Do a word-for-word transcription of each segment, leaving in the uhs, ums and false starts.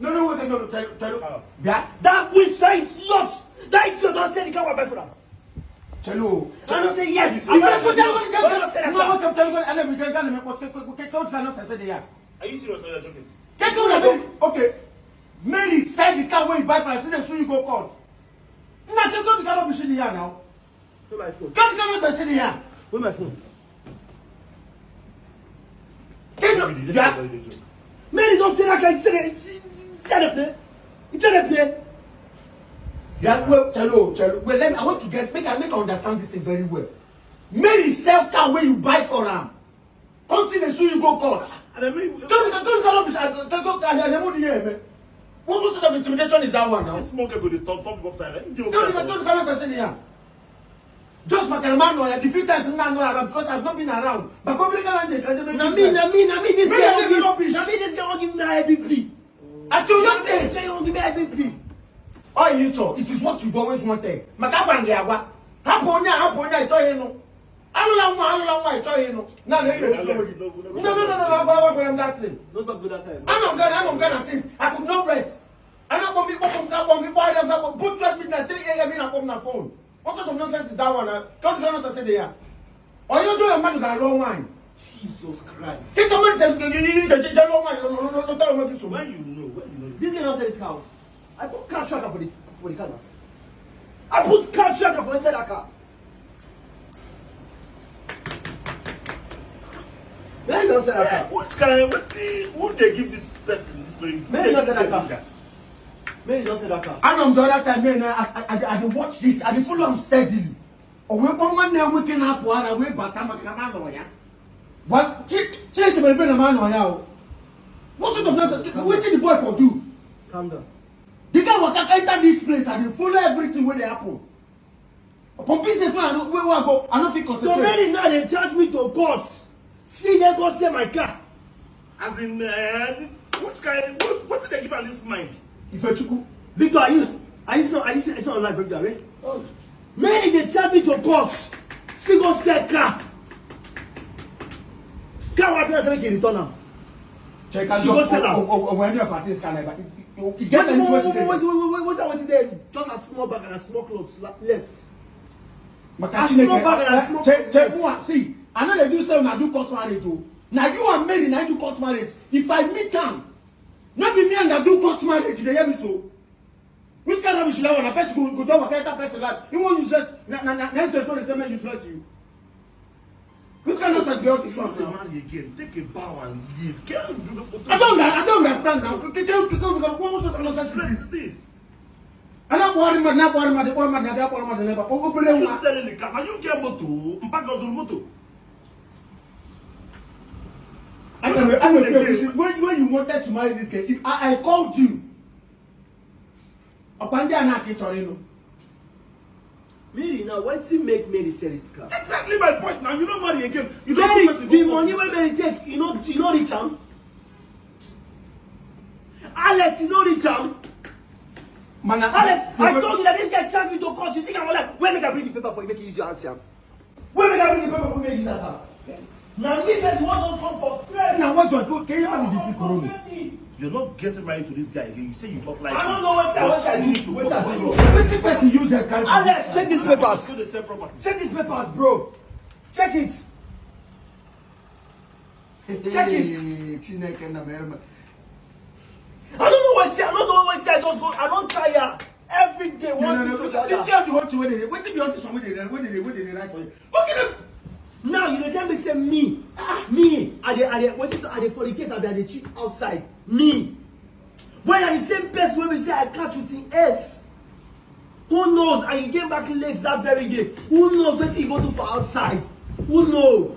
No, no, wait, no, no, tell, tell, Ah. yeah, That witch, that idiot, that idiot don sell the car wey I buy for am. tell you. I don say yes. I said, What tell you, don sell no, am? what I'm telling you, and we can, can, what, can, can, can, can, not say there. Are you serious or you're joking? Get to the, okay. Mary sell the car wey you buy for am, see the sue you go court. Na get to the car wey you see the here now. Where my phone? Get the car wey you see the here. Where my phone? Get the, yeah. Mary don sell that car. It's a, it's a play. It's a play. Yeah, well, Chelo, Chelo. Well, let me, I want to get, make I, make I understand this thing very well. Mary sell car wey you buy for am. Come see the sue you go court. And I mean, Tell me, tell me, tell me, tell me, tell me, tell me, man. What, what sort of intimidation is that one now? This small girl go dey turn turn people upside down. He dey Tell me, okay. tell me, tell me, tell me, Just my man, no, the few times I'm not around because I've not been around. But come bring around the, the Na me, na me, na me. This Mary, girl I wan give, rubbish. na me. This girl wan give me I B P. At your young This age. girl wan give me I B P. Oh, you too. It is what you've always wanted. Makabang yawa. Hapo nya, hapo nya, ito yenu. Alula mwa, alula mwa, ito yenu. Now they Yes, don't no, know. no, No, no, no, no, no, no, no, that thing. No talk good that side. I don't get, I don't get a sense. I could not rest. I don't go, go, go, go, go, I don't go, book twelve midnight, three a.m. in a come na phone. What sort of nonsense is that one? Come to nonsense in there. Or you do a man that long wine. Jesus Christ. Take a man that you long wine. No, no, no, no, no, no, no, When you know, when you know. This girl don sell this car. I put car tracker for the for the car now. I put car tracker for inside that car. Mary don sell that car. What kind? What the, who dey give this person this very? Mary don sell that car. Mary don sell that car. And on the other time, man, I, I, I, I dey watch this. I dey follow am steadily. Owe kwa mwana ya weke na hapo ana we bata makina mano ya. But check, check the baby na mano ya. What sort of nonsense? Wetin the boy for do? Calm down. The guy waka enter this place and dey follow everything wey dey happen. Upon business wey I no, wey, wey I go, I no fit So concentrate. Mary now dey charge me to court. See, dem go sell my car. As in, uh, what kind? What, what did they give her this mind? Ifechukwu. Victor, are you are you still are you still, still on live, Victor? Eh? Mary dey charge me to court. See, go sell car. Car wey I tell her say make you return am. Check out She go sell am. Oh, oh, oh, when you have this kind of, you, you get Wait, any wait, question wait, there? Wait, wait, wait, wait, wait, wait, there. Just a small bag and a small cloth la- left. Makati Small neke. bag and a Eh, small check, check plate. One. See, I know they do say una do court marriage o. Now you and Mary now do court marriage. If I meet am, no be me and I do court marriage. You dey hear me so? Which kind of rubbish like one? A person go go down waka enter person life. He wan useless. Na na na na him dey tell me useless to you. Which kind of nonsense be all this one Don't now? marry again. Take a bow and leave. Girl, you don't. I don't I don't understand now. Can you can you what sort of nonsense is this? Stress this. Ana kwari ma na kwari ma de kwari ma na kwari ma de na ba. O o Are you bere. Selling the car? Are you get motor? Mpaka zuru motor. I can I will pay you. When when you wanted to marry this girl, you, I I called you. Ọkwa ndị a na-akị chọrọ ịnụ. Mary now, wetin make Mary sell this car? Exactly my point. Now you don't marry again. You don't Mary, see person the go money for wey Mary take, you no you no reach am. Alex, you no reach am. Mana Alex, I told you that this guy charge me to court. You think I'm like, where make I bring the paper for you, make you use your answer. Where make I bring the paper for you, make you use answer. Na me person wan just come for stress. Na what you go ke man is this corona. You're not getting married to this guy again. You say you don't like I don't him. know what I But what I you do. need to What go I for do. your So wetin person use that carry? Alex, check these papers. So they sell property. Check these papers, bro. Check it. Check it. Chineke na mere. I don't know what I don't know what I just go. I don't tire. Every day, No, one no, thing no. to the If you other. have the whole thing wey dey wey dey wey dey write for you, what did they what did they write for you? Look at them. Now you dey tell me say me, me, I dey, I dey, wetin I dey fornicate, I dey, I dey cheat outside. Me, when I the same person wey be say I catch with him ex. Who knows? And he came back late that very day. Who knows wetin he go do for outside? Who know?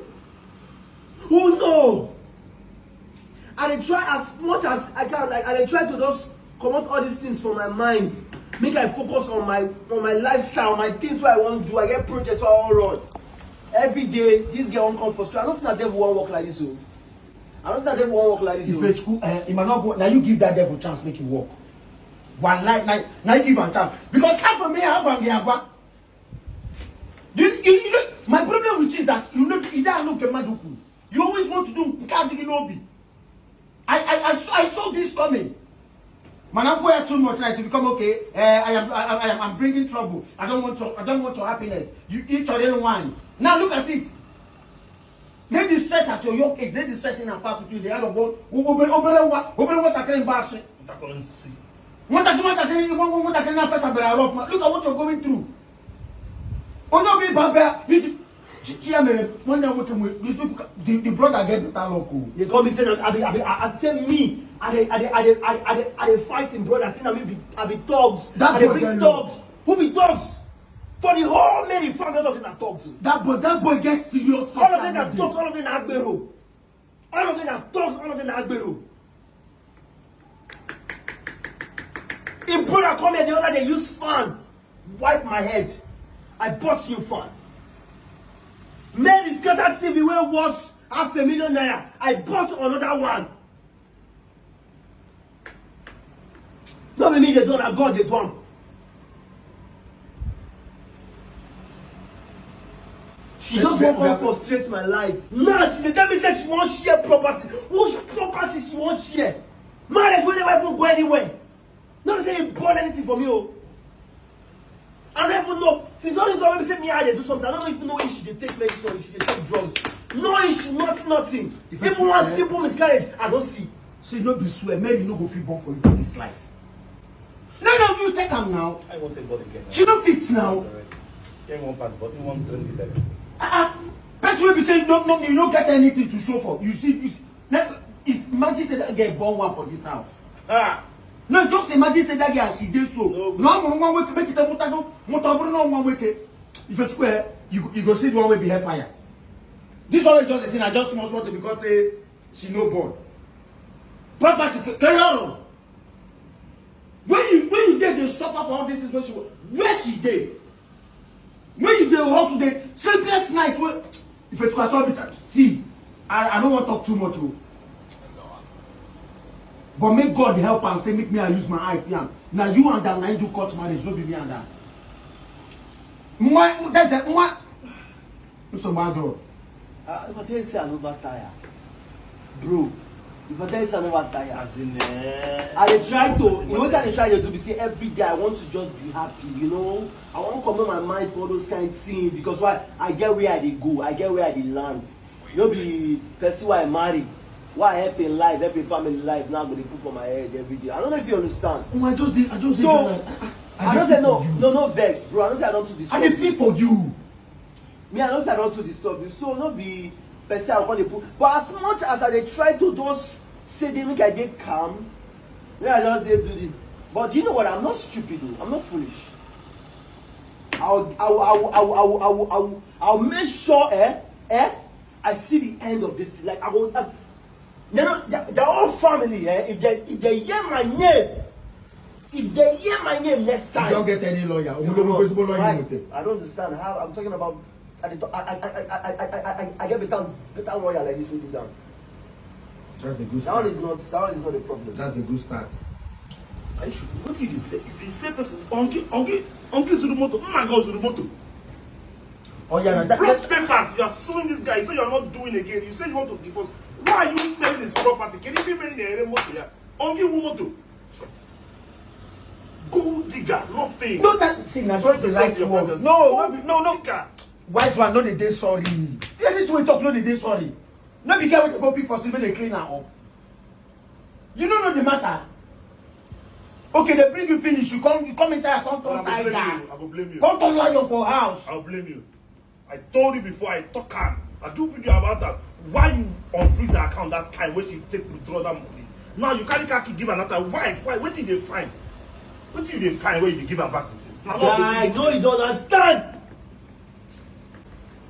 Who know? I dey try as much as I can, like I dey try to just comot all these things from my mind. Make I focus on my on my lifestyle, my things wey I wan do. I get projects wey I wan run. Every day, this girl wan come for street. I no say na devil wan work like this o. I no say na devil wan work like this o. Ifechukwu, eh, Imanogo, now you give that devil chance make you work. One life, now, now you give him chance because half of me I bang agwa. You, you, you know, my problem with you is that you know, you don't know Kemaduku. You always want to do Nkadigi Nobi. I, I, I, saw, I saw this coming. Mana go here too much, like, to become okay. Eh, I am, I, I am, I'm bringing trouble. I don't want to, I don't want your happiness. You eat your own wine. Now look at it. Make the stress at your young age. Make the stress in and pass with you. The hand of God. Obere, obere wa, obere wa takere mbashi. Ntakọrọ nsị. Nwatakịrị, nwatakịrị, nwa- nwa- nwatakịrị na-asacha bere arụ ọfụma. Look at what you're going through. Onye obi baba, you see, chi- chi ya mere, nwanne ya nwoke nwe, you see, the, the brother get better luck o. They call me say, I be, I be, I, I say me, I dey, I dey, I dey, I, I dey, I dey fight him brother. Say na me be, I be thugs. That I dey boy bring get luck. Thugs. Who be thugs? For the whole Mary farm, all of them are thugs. That boy, that boy get serious. All of them are thugs. All of them are agbero. All of them are thugs. All of them are agbero. Him brother come here the other day, use fan wipe my head. I bought new fan. Made the scatter T V wey worth half a million naira. I bought another one. No be me dey do am, na God dey do am. She just wan come frustrate my life. Now she dey tell me say she wan share property. Which property she wan share? Marriage wey never even go anywhere. No be say e born anything for me o. I don't even know. Since all this one wey be say me I dey do something, I don't even know if she dey take medicine or if she dey take drugs. No issue, nothing, nothing. Even one simple miscarriage, I don't see. See, no be swear, Mary no go fit born for you for this life. No, no, you take am now. I won't take body again. She no fit now. Alright. Then one pass, but you won't drink the belly. Ah, ah. Person wey be say no, no, you no get anything to show for. You see, you, now, if imagine say that girl born one for this house. Ah. No, just imagine say that girl as she dey so. No, no, no, one week, make it a mutago, mutabro, no, one week. If it's square, you, you go see the one wey be hellfire. This one wey just dey say, I just small small thing because say she no born. Property, carry on. When you, when you dey, dey suffer for all these things, when she, where she dey? When you dey hot today, sleepless night, wey, if it's square, tell me, see, I, I don't want talk too much o. But make God help am, say make me I use my eyes see am. Na you and am na him do court marriage, no be me and am. Nwa, that's the nwa. So my girl. Ah, if I tell you say I never tire, bro. If I tell you say I never tire, as in, eh, I dey try to, you know what I dey try to do be say every day I want to just be happy, you know. I wan comot my mind for all those kind things because why? I get where I dey go, I get where I dey land. No be person wey I marry, wey I help in life, help in family life, now go dey put for my head every day. I don't know if you understand. Oh, I just dey, I just dey. So, do like, I, I, I I just say no, no, no vex, bro. I don't say I don't do this. I dey feel for you. Me, I don't say I don't to disturb you. So no be person I come dey put. But as much as I dey try to just say dey make I dey calm, me I just dey do the. But do you know what? I'm not stupid o. I'm not foolish. I'll, I'll, I'll, I'll, I'll, I'll, I'll, I'll make sure, eh, eh, I see the end of this thing. Like, I go, uh, you know, the, the whole family, eh, if they, if they hear my name, if they hear my name next time. You don't get any lawyer. No, no, no, no. Why? I don't understand how I'm talking about. I, dey talk- I, I, I, I, I, I, I, I get better, better lawyer like this wey dey down. That's a good start. That one is not. That one is not a problem. That's a good start. Are you sure? What did he say? If he say person, Ongi, Ongi, Ongi Zurumoto, Mmago Zurumoto. Oh yeah, that, brought papers. You are suing this guy. You say you are not doing again. You say you want to divorce. Why are you selling his property? Can you give me the remote here? Ongi Wumoto. Gold digger, nothing. No, that, see, na just the right word. No, no, no, no. Wise one, no dey dey sorry. Anything we talk, no dey dey sorry. No be get wey dey go pick for see, make dey clean am up. You no know the matter. Okay, they bring you finish. You come, you come inside, I come turn tiger. I go blame you. I go blame you. Come turn lion for house. I go blame you. I told you before, I talk am. I do video about that. Why you unfreeze the account that time when she take withdraw that money? Now you carry car key give another. Why? Why? Wetin you dey find? Wetin you dey find when you dey give am back the thing? Guy, no, you don't understand.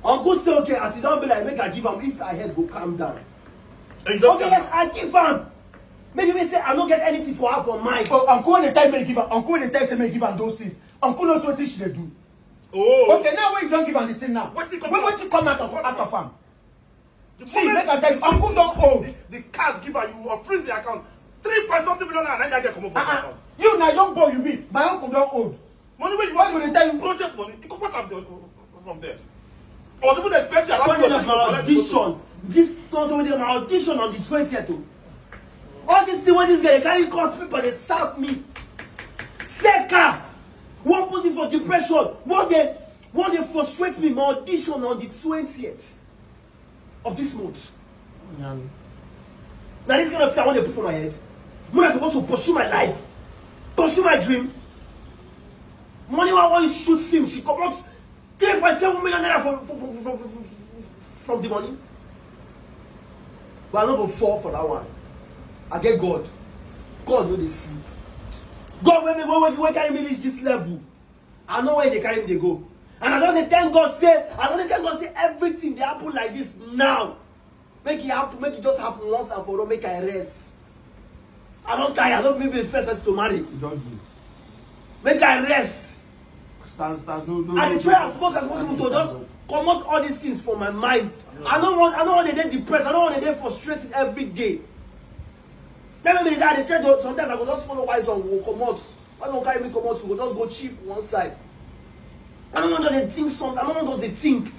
Uncle say, okay, as e don be like, make I give am, if I head go calm down. And you just. Okay, yes, I give am. Make you say I no get anything for her for mind. Oh, uncle dey tell me give am. Uncle dey tell say make give am those things. Uncle knows wetin she dey do. Oh. Okay, now when you don give am the thing now, wetin come out of, out of am? See, make I tell you, uncle don old. The, the card give her, you unfreeze the account. Three point something million naira, na that girl comot for the account. You na young boy you be. My uncle don old. Money wey you wan go dey tell you project money, you go put am there from there. I was even expecting around. Funny enough, my audition. This turn something my audition on the twentieth o. All this thing wey this girl dey carry cut people dey sack me. Seka wan put me for depression. Wan dey wan dey frustrate me. My audition on the twentieth of this month. Na this kind of thing I wan dey put for my head. Mona suppose to pursue my life, pursue my dream. Money wey I wan use shoot film, she comot three point seven million naira from from from from from from the money. But I no go fall for that one. I get God. God no dey sleep. God wey me wey wey wey carry me reach this level. I know where they carry me dey go. And I don dey thank God say I don dey thank God say everything dey happen like this now. Make e happen, make e just happen once and for all, make I rest. I don tire, I don be the first person to marry. You don do. Make I rest. Stand, stand, no, no. I dey try as much as possible to just comot all these things from my mind. I no want, I no want to dey depressed, I no want to dey frustrated every day. Tell me that I dey try to, sometimes I go just follow wise one, we go comot. Wise one carry me comot, we go just go chill for one side. I no want just dey think something, I no want just dey think.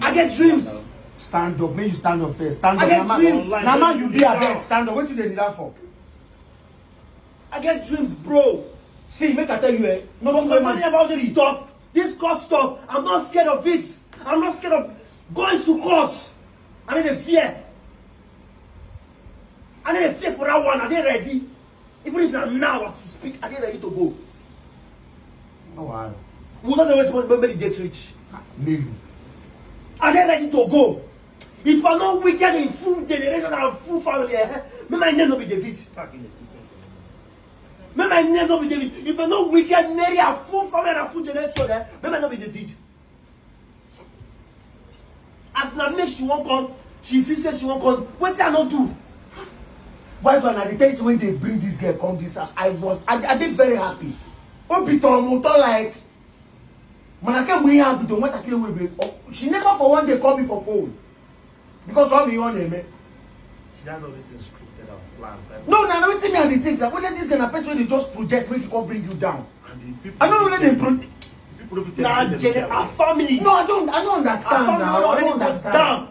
I get dreams. Stand up, make you stand up first. Stand up. I get dreams. Na man you be, abeg, stand up. Wetin dey need that for? I get dreams, bro. See, make I tell you, eh, no. But concerning about this stuff, this court stuff, I'm not scared of it. I'm not scared of going to court. I no dey fear. I no dey fear for that one. I dey ready. Even if na now as you speak, I dey ready to go. No wahala. We just dey wait make the date reach. Maybe. I dey ready to go. If I no wicked in full generation and full family, eh, make my name no be David. Make my name no be David. If I no wicked Mary and full family and full generation, eh, make my no be David. As na make she wan come, she feel say she wan come. Wetin I no do? Why, when I dey tell you when they bring this girl come this house, I was, I, I dey very happy. Obi toro mo to, like, mana ke we have to what I feel will be. Oh, she never for one day call me for phone. Because all me on name. She has all these things scripted and planned. No, na wetin me I dey think that whether this girl na person wey dey just project make e come bring you down. And the people I don't know whether they pro- the people don't fit tell you. Her family. No, I don't, I don't understand now. I don't understand.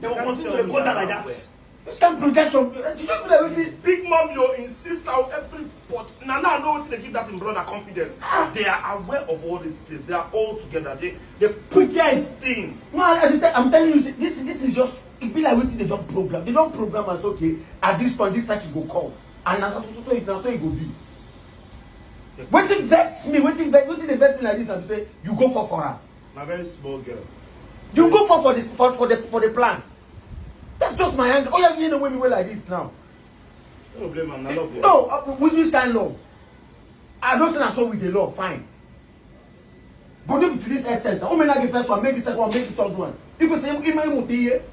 They will continue to go down like that. This kind of projection, you just be like wetin? Big mom, you insist on every pot. Now, now I know wetin dey give that im brother confidence. They are aware of all these things. They are all together. They they put this thing. No, I, I, I'm telling you, see, this this is just, it be like wetin they don program. They don program am say, okay, at this point this person go come, and na so so so so e go be. Wetin vex me, wetin vex, wetin dey vex me like this, I be say you go fall for am. Na very small girl. You go fall for the for for the for the plan. That's just my hand. Oh yeah, you know when we were like this now. No blame am, na love. No, uh, with this kind love, I don't say na so we dey love, fine. But no be to this extent. How many get first one, make the second one, make the third one. If you say, "Ima imu tiye,"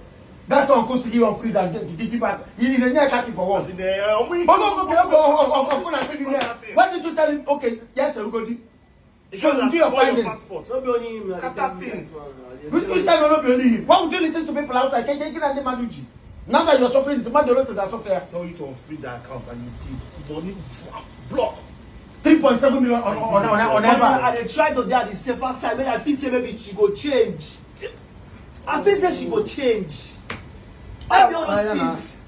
that's how Uncle Sigi on freeze and give back. He dey near attack for what? As in, eh, we. Oh, no, okay, okay, okay, okay, okay, okay, okay, okay. Why did you tell him? Okay, yeah, tell you. So you do your findings. Passport. No be only him, scatter things. Which which time no be only him? Why would you listen to people outside? Can you get the maduji? Now that you're suffering, it's mad the rest of that suffer. Tell you to unfreeze her account and you did. Money block. Three point seven million on on on on ever. I dey try to dey at the safer side. Make I feel say maybe she go change. I feel say she go change. Why be all those things?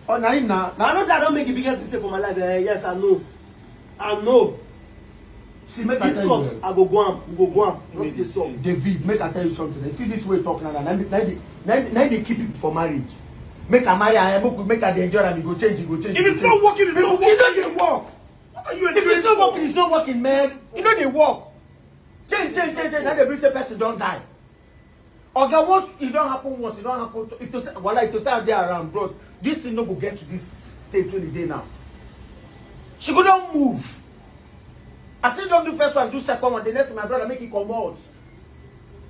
Oh, na him na. I know say I don make the biggest mistake for my life. Eh, yes, I know. I know. See, make I tell you. This court, I go go am, we go go am. Nothing dey sup. David, make I tell you something. You see this way talk now, now, now, now, now, now they keep people for marriage. Make I marry her, make we, make I dey enjoy am, e go change, e go change. If it's not working, it's not working. E no dey work. What are you enjoying for? If it's not working, it's not working, man. E no dey work. Change, change, change, change. Now they bring say person don die. Oga, once e don happen once, e don happen to, if to say, wala, if to say I dey around, bros, this thing no go get to this state wey e dey now. She go don move. I still don do first one, do second one, the next thing, my brother, make e comot.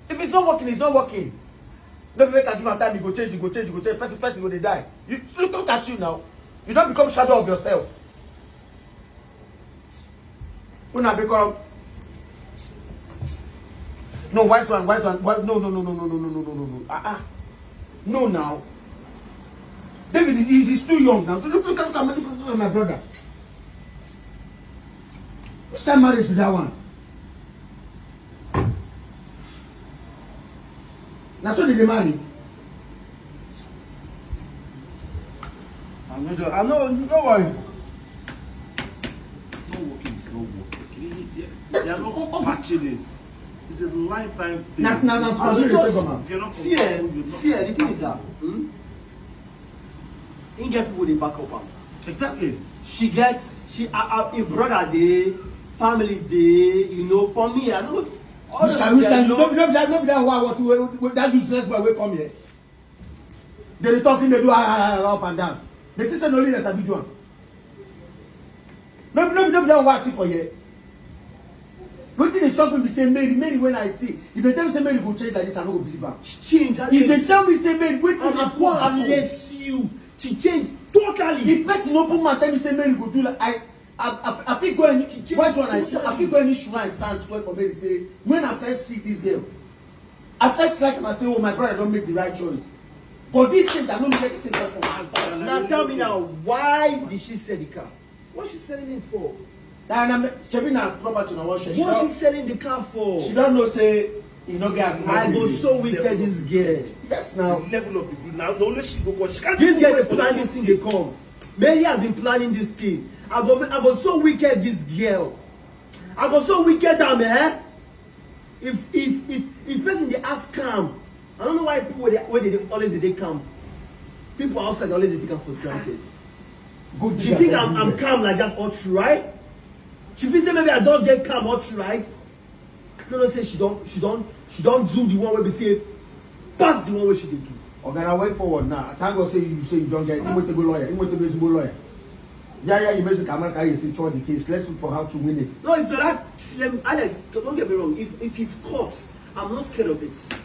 If it's not working, it's not working. No be make I give am time, e go change, e go change, e go change. Person, person go dey die. You look, look at you now. You don become shadow of yourself. Una become. No, wise one, wise one, wise, no, no, no, no, no, no, no, no, no, no. Ah, ah. No, now. David is, is too young now. Look, look at, look at my, look at my brother. Which kind marriage be that one? Na so they dey marry. I'm So, I no, no worry. It's not working, it's not working. They, they, they are not patching it. It's a lifetime thing. Na na na I superglue will dey just- take am. If you're not See, eh, comfortable, you're not see, eh, the thing is comfortable. that hmm? He get people dey back up am. Exactly. She gets, she, uh, uh, him brother dey, family dey, you know, for me, I know. Which kind which kind no be no be that no be that wa what wey wey- that useless boy wey come here. Dey dey talk him dey do ah ah ah up and down. Dey think say na only dem sabi do am. No be no be no be that one wey I see for here. Wetin dey shock me be say Mary Mary when I see if dem tell me say Mary go change like this I no go believe am. She change. If dem tell me say Mary wetin And dey as well happen. unless you, she change totally. If person open mouth tell me say Mary go do like I I I fit go any She change white one I see totally. I fit go any shrine stand swear for Mary say when I first see this girl I first like am I say oh my brother don make the right choice but this thing I no know wetin come from her. Now tell me now, why did she sell the car? What she selling it for? Na na shebi na property na wan share. She What she don selling the car for? she don know say e no get as much. I go money. so wicked this girl. Yes now. The level of the good now. The only she go cause she can't. This even girl wait is for planning the this thing dey come. Mary has been planning this thing. I go I go so wicked this girl. I go so wicked am eh. If if if if person dey act calm, I don't know why people wey dey wey dey dey always dey dey calm. People outside dey always dey take am for granted. Good She think I'm I'm calm like that all through, right? She feel say maybe I just dey calm all through, right? No no say she don she don she don do the one wey be say pass the one wey she dey do. Oga na way forward now. Thank God say you say you don get Imwetego lawyer. Imwetego ezigbo lawyer. Yeah yeah you make the camera carry you say try the case. Let's look for how to win it. No, if you're that see, let me, Alex, don't get me wrong. If if he's caught, I'm not scared of it.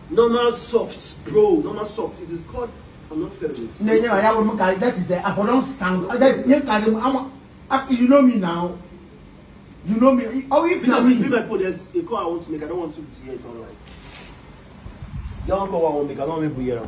Normal soft, bro. Normal soft. If he's caught, I'm not scared of it. Ne ne ya wo muka that is a I for don sound. That is you carry am. You know me now. You know me. Oh if Be na my, be me. my phone. There's a call I want to make. I don't want people to hear it online. That one call I want make. I don't want people hear am.